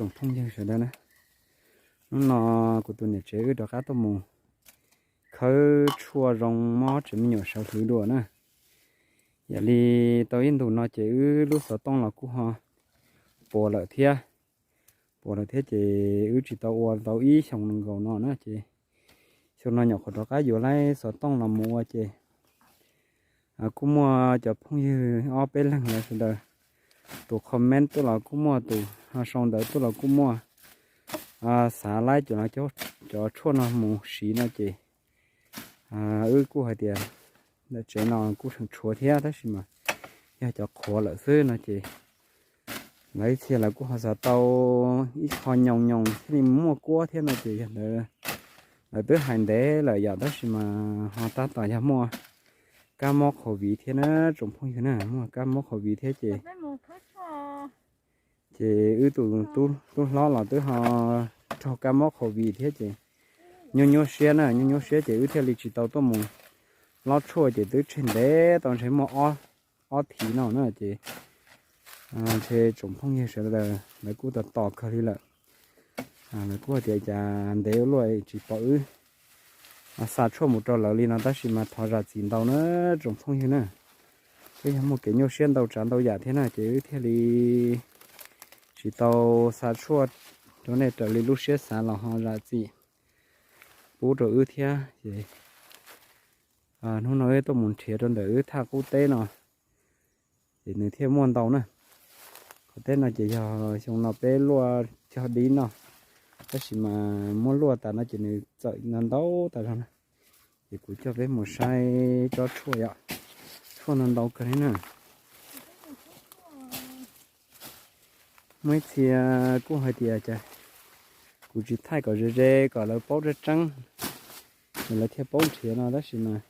Tsoom phooj ywg sawv daws na, hnub no kuv tus niam tsev wb rov qab tuaj mus khawb tshuaj zoo mob tsev me nyuam sawv hwv dua na. Yam li tau ib ntus no ces wb lub xov tooj los kuj ho puas lawm thiab. Puas lawm thiab ces wb tsis tau ua tau ib xyoos nkaus no na ces xyoo no nyuam qhuav rov qab yuav lub xov tooj los mus ua ces kuj muaj cov phooj ywg ob peb leeg los sawv daws, tus comment tuaj los kuj muaj, tus ho sau ntawv tuaj los kuj muaj, xav laib cov, cov tshuaj no mus siv no ces wb kuj hais tias ntawm tsev no kuj tseem tshuav thiab tab sis mas yog cov qhuav lawm xwb no ces lawv ib txhia lawv kuj ho xav tau ib qho nyoos nyoos thiaj li muaj kuab thiab no ces yog ntawd lawv twb hais ntev lawm yom, tab sis mas ho tab tom yog muaj kab mob covid thiab na tsoom phooj ywg na, muaj kab mob covid thiab ces ces wb tus tub hlob los twb ho raug kab mob covid thiab ces nyuaj nyuaj siab na, nyuaj nyuaj siab ces wb thiaj li tsis tau tuaj mus lob tshuaj ces twb tseg ntev tau ntshe muaj ob thiv no na ces ntshe tsoom phooj ywg sawv daws lawv kuj tos tos kawg li lawm. Lawv kuj hais tias cas ntev ua luaj tsis pom wb xa tshuaj mus rau lawv li no tab sis mas thov zam txim ntau na tsoom phooj ywg na. Twb yog muaj kev nyuaj siab ntau tsav ntau yam thiab na ces wb thiaj li tsis tau xa tshuaj rau nej raws li lub siab xav los ho zam txim pub rau wb thiab ces hnub no wb tuaj mus nrhiav rau ntawm wb thaj qub teb no ces nws thiaj muaj ntau na. Qhov teb no ces yog xyoo no peb luaj cog dib noj tab sis mas muab luaj tas no ces nws txawm no ntau tas zog na. Ces kuv coj peb mus saib tsob tshuaj yom, tshuaj no ntau kawg li na. Muaj ib txhia kuj hais tias cas kuv tsis thaij kom ze ze kom lawv paub tseeb tseeb, ces lawv thiaj paub nrhiav no tab sis mas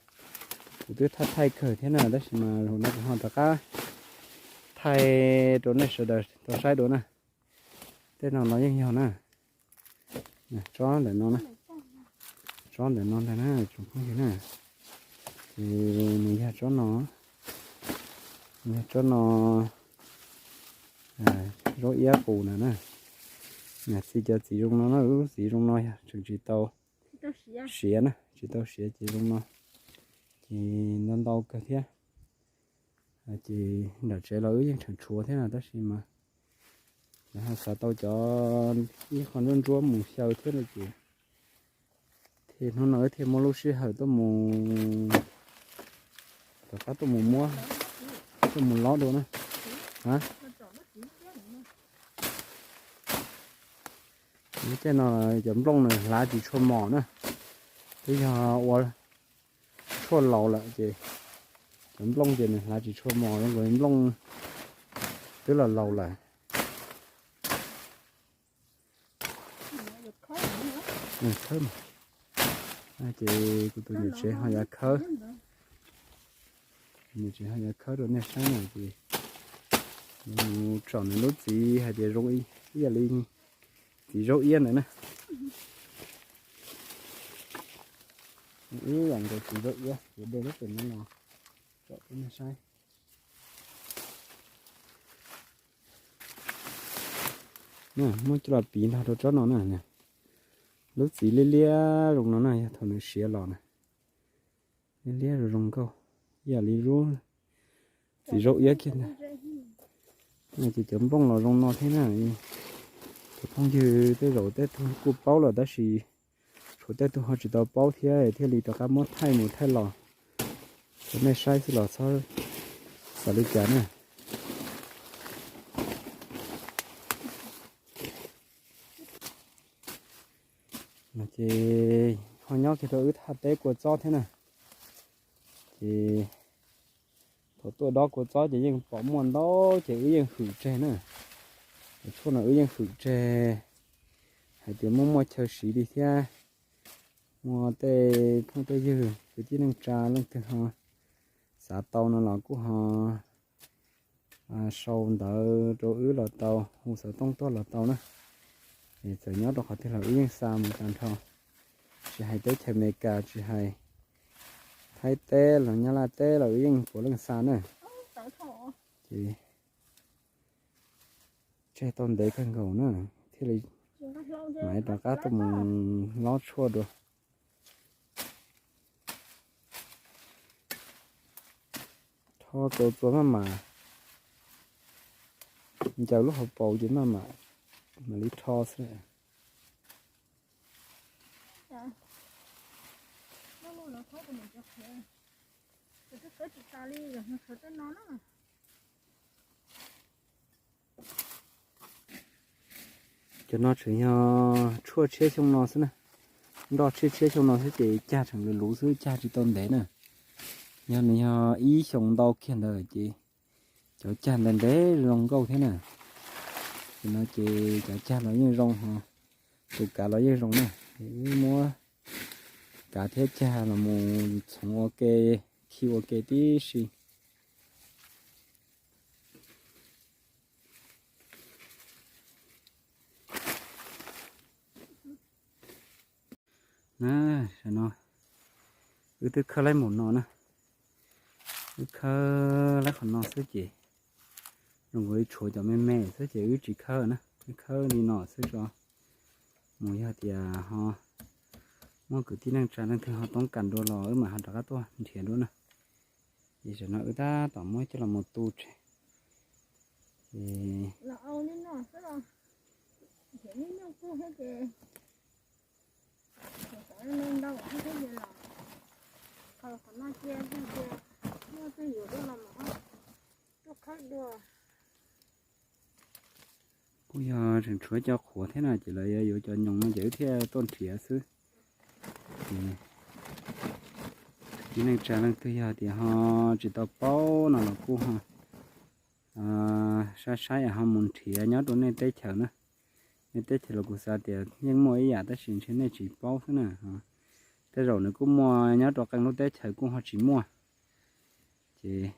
kuv twb thaij thaij kawg thiab na tab sis mas zaum no kuv ho rov qab thaij rau nej sawv daws tau saib dua na. Tej no los yeej yog na, tsob ntawm no, tsob ntawm no ntag na tsoom phooj ywg na. Ces nws yog tsob no, nws yog tsob no, zaub iab qus na na. Txiv, cov txiv zoo no na, lub txiv zoo no yog tseem tsis tau siav na, tsis tau siav ces zoo no. Ces ntau ntau kawg thiab. Ces nram tsev los wb yeej tseem tshuav thiab no tab sis mas lawv ho xav tau cov ib qho ntsuab ntsuab mus xyaw thiab no ces thiaj hnub no wb thiaj muaj lub sij hawm tuaj mus, rov qab tuaj mus muab, tuaj mus lob dua na. Tej no cov nplooj nws hlav tsis tshua mos na, twb yog ua tshuaj laus lawm ces cov nplooj ces nws hlav tsis tshua mos zoo nkaus nplooj twb los laus lawm. Ces kuv tus niam tsev ho yav khawb, niam tsev ho yav khawb rau nej saib na ces mus tsom nws lub txiv hais tias zoo ib yam li txiv zaub iab ntawd na. Ib yam nkaus txiv zaub iab ces de lub pem no los tsom rau nej saib. Muab coj los piv nrog rau tsob no na. Lub txiv liab liab zoo no na yog thaum nws siav los na, liab liab zoo zoo nkauj ib yam li lub txiv zaub iab kiag ntag. Ces cov nplooj los zoo no thiab na. Cov phooj ywg tej zaum tej tug kuj paub lawm tab sis tshuav tej tug ho tsis tau paub thiab thiaj li rov qab muab thaij mus thaij los rau nej saib xwb los txhob xav li cas na. Ces ho nyob kiag rau wb thaj teb kua txob thiab na. Ces thaum tuaj dob kua txob ces yeej pom muaj ntau ces wb yeej hwm tseg na. Cov tshuaj no wb yeej hwm tseg hais tias muaj muaj chaw siv li thiab. Muaj tej phooj tej ywg kwv tij neej tsa leej twg ho xav tau no los kuj ho sau ntawv rau wb los tau, hu xov tooj tuaj los tau na. Es txawm nyob rau qhov twg los wb yeej xa mus tag nrho. Tsis hais teb chaws Amelikas, tsis hais Thaib teb los Nyab Laj teb los wb yeej puav leej xa na. Ces tseg tau ntev kawg nkaus na, thiaj li mam rov qab tuaj mus lob tshuaj dua. Rho txaus txaus maj mam ncaws lub hauv paus ces maj mam mam li rho xwb. Cov no tseem yog tshuaj tshiab xyoo no xwb na. Nroj tshiab tshiab xyoo no xwb ces cag tseem luv luv xwb, cag tsis tau ntev na. Yog nws yog ib xyoo ntau kiag ntawd ces cov cag ntev ntev zoo nkauj thiab na. Tam sim no ces cov cag los yeej zoo, tus kav los yeej zoo na. Wb muab kav thiab cag los mus txhoov ua ke, khi ua ke tib si. Na, tam sim no wb twb khawb laib npaum no na. Wb khawb laib qhov no xwb ces zoo nkaus li tshuav cov me me xwb ces wb tsis khawb na. Wb khawb li no xwb tso, mus yog tias ho muaj kwv tij neej tsa leej twg ho toob kas dua los wb mam ho rov qab tuaj nrhiav dua na. Ces tam sim no wb tab tom muab coj los mus tu tsev. Ces kuj yog tseem tshuav cov qhuav thiab no ces lawv yuav yuav cov nyoos no ces wb thiaj tuaj nrhiav xwb. Ces kwv tij neej tsa leej twg yog tias ho tsis tau paub no los kuj ho saib saib ho mus nrhiav nyob rau nej teb chaws na. Nej teb chaws los kuv xav tias yeej muaj ib yam tab sis ntshe nej tsis paub xwb na. Tej zaum nws kuj muaj nyob rau qee lub teb chaws kuj ho tsis muaj. Ces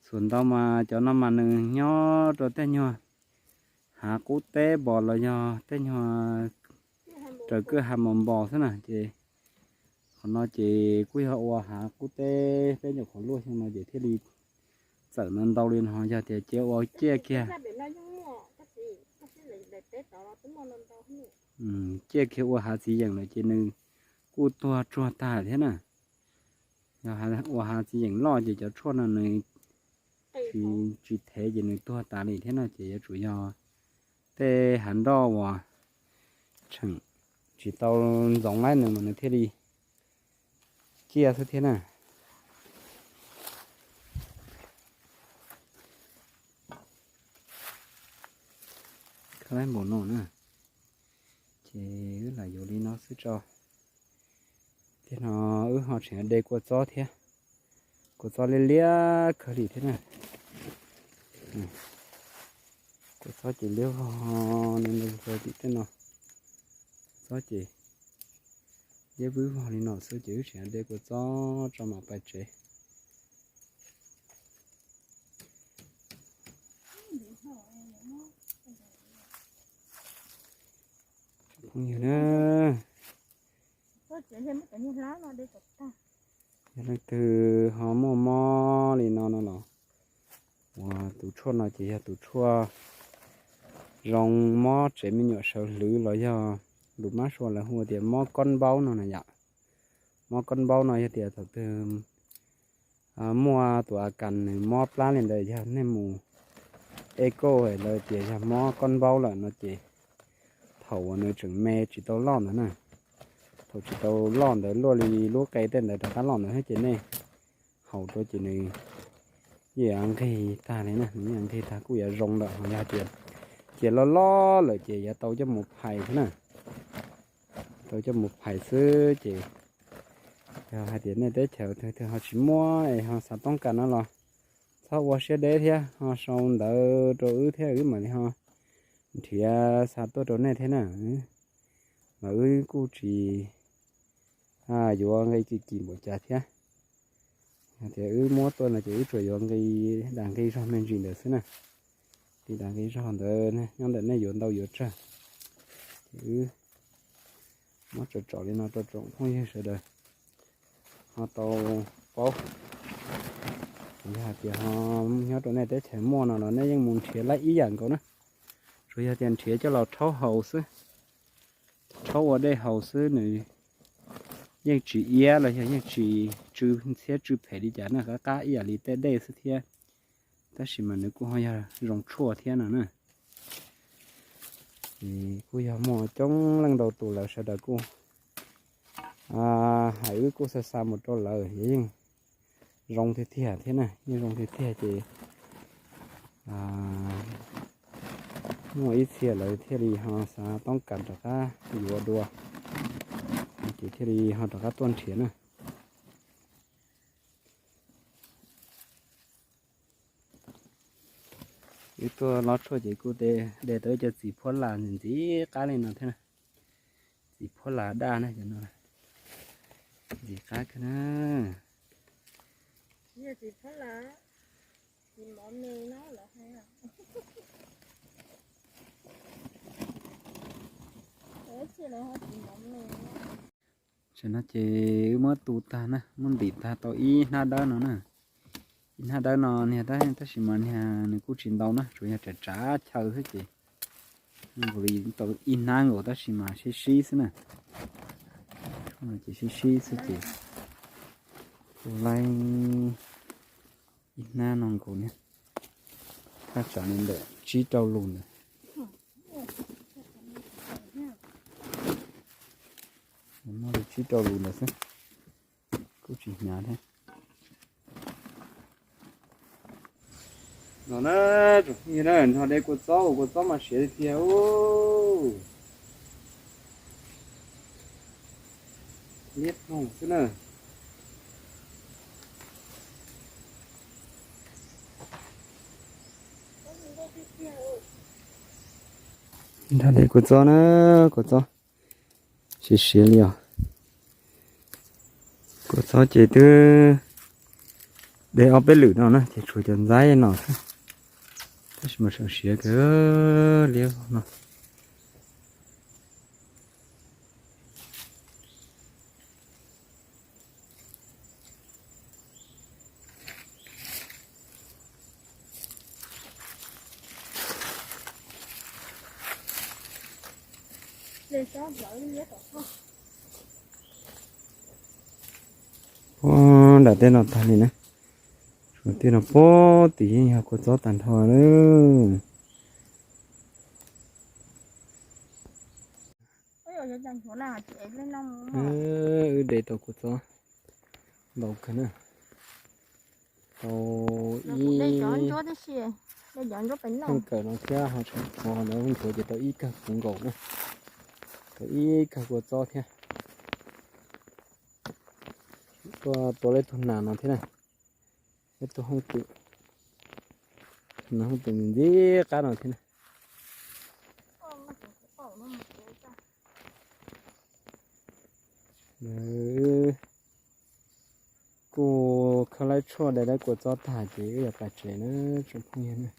txhua ntau mas cov no mas nws nyob rau tej nyuag hav qub teb npos los yog tej nyuag raws kwj ha npos npos xwb na. Ces qhov no ces kuj yog ua hav qub teb peb nyuam qhuav luaj xyoo no ces thiaj li txawm ntau ntau li no. Yog tias cia ua ciaj kiag, ciaj kiag ua hav txiv yeem lawm ces nws kuj tuag tsuag tag thiab na. Yog ua hav txiv yeem loj ces cov tshuaj no nws tsis thev ces nws tuag tas li thiab no ces yuav tsum yog tej hav nroj uas tseem tsis tau ntxoov laib nws mas nws thiaj li ciaj xwb thiab na. Khawb laib npaum no na, ces wb lam yuav li no xwb tso. Tiam no wb ho tseem de kua txob thiab, kua txob liab liab kawg li thiab na. Kua txob ces liab vog no, tim tej no, kua txob ces liab vwb vog li no xwb ces wb tseem de kua txob tso mam pais tsev. Phooj ywg na, yog leej twg ho muaj mob li no no los, uas tus tshuaj no ces yog tus tshuaj zoo mob tsev me nyuam sawv hlwv los yog lus Mab Suav lawv hu tias mob kob npaub no na yom. Mob kob npaub no yog tias thaum twg muaj tus a kas nws mob plab li ntawd, yog nej mus ej kauj lawv tias yog mob kob npaub lawm no ces thaum uas nws tseem me tsis tau loj ntawd na, thaum tsis tau loj ntawd luaj li lub qe tej ntawd rov qab loj ntawd ces nej haus rau ces nws yeej yuav nqig tag li na, nws yeej yuav nqig tag kuj yuav zoo lawm. Ho yog tias cia loj loj lawm ces yuav tau coj mus phais thiab na, tau coj mus phais xwb ces yog hais tias nej teb chaws twg twg ho tsis muaj es ho xav toob kas no los txhob ua siab deb thiab ho sau ntawv rau wb thiab wb mam li ho nrhiav xa tuaj rau nej thiab na. Mas wb kuj tsis yuav nqi kim kim npaum cas thiab. Yog tias wb muab tuaj no ces wb tsuas yuav nqi, dag nqi zog me ntsis ntawd xwb na. Nqi dag nqi zog ntawd nyob ntawm nej yuav ntau yuav tsawg. Ces wb muab tsom tsom li no rau tsoom phooj ywg sawv daws ho tau paub. Yog hais tias ho nyob rau nej teb chaws muaj no los nej yeej mus nrhiav laib ib yam nkaus na. Tsuas yog tias nrhiav coj los rhaub haus xwb, rhaub ua dej haus xwb, nws yeej tsis iab los yog yeej tsis tsw ntxhiab tsw phem li cas na, qab qab ib yam li tej dej xwb thiab. Tab sis mas nws kuj ho yog zoo tshuaj thiab no na. Ces kuj yog muaj coob leej ntau tus lawv sawv daws kuj hais wb kuj xa xa mus rau lawv, yeej zoo tiag tiag thiab na, yeej zoo tiag tiag ces muaj ib txhia lawv thiaj li ho xav toob kas rov qab yuav dua, ces thiaj li ho rov qab tuaj nrhiav na. Wb tuaj lob tshuaj ces kuj de tau ib co txiv phuab las ntxim qab li no thiab na. Txiv phuab las daj na, cov no ntxim qab kawg na. Tam no ces wb muab tu tag na, muab ntim tag tau ib hnab dawb no na. Ib hnab dawb no niag tab sis mas niag nws kuj tsis ntau na, tsuas yog tsav tsav chaw xwb ces nkaus li tau ib hnab nkaus tab sis mas sib sib xwb na. Ces sib sib xwb ces kuj laib ib hnab no nkaus niag, thaj tsam li ntawm tsib rau lus ntawd. Muaj li tsib rau lus ntawd xwb, kuj tsis hnyav thiab. No na, tsoom phooj ywg na, nrog de kua txob, ua kua txob mas siav tiag tiag. Liab ploog xwb na. Nrog de kua txob na, kua txob siav siav li os. Kua txob ces twb de ob peb lwm no na ces tshuav cov ntxaib no xwb, tab sis mas seem siav kawg liab no. Puag nram tej no tag li na. Tej no puag tim yeej yog kua txob tag nrho lawm. Wb de tau kua txob ntau kawg na. Tau ib, kawm no thiab ho tseem tshuav ntawd nthuav ces tau ib kawg puv nkaus na. Tau ib kawg kua txob thiab. Tuaj tua leb tug nas no thiab na. Leb tug hoob twm, nas hoob twm ntxim qab no thiab na. Kuj khawb laib tshuaj de laib kua txob tag ces wb yuav pais tsev na tsoom phooj ywg na.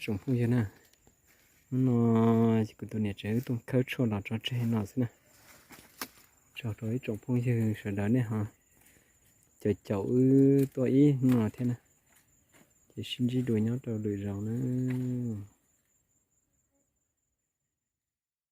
Tsoom phooj ywg na, hnub no kuv tus niam tsev wb tuaj khawb tshuaj los tso tseg no xwb na. Tso rau ib tsoom phooj ywg sawv daws nej ho caum caum wb tuaj ib hnub no thiab na. Ces sib ntsib dua nyob rau lwm zaus na.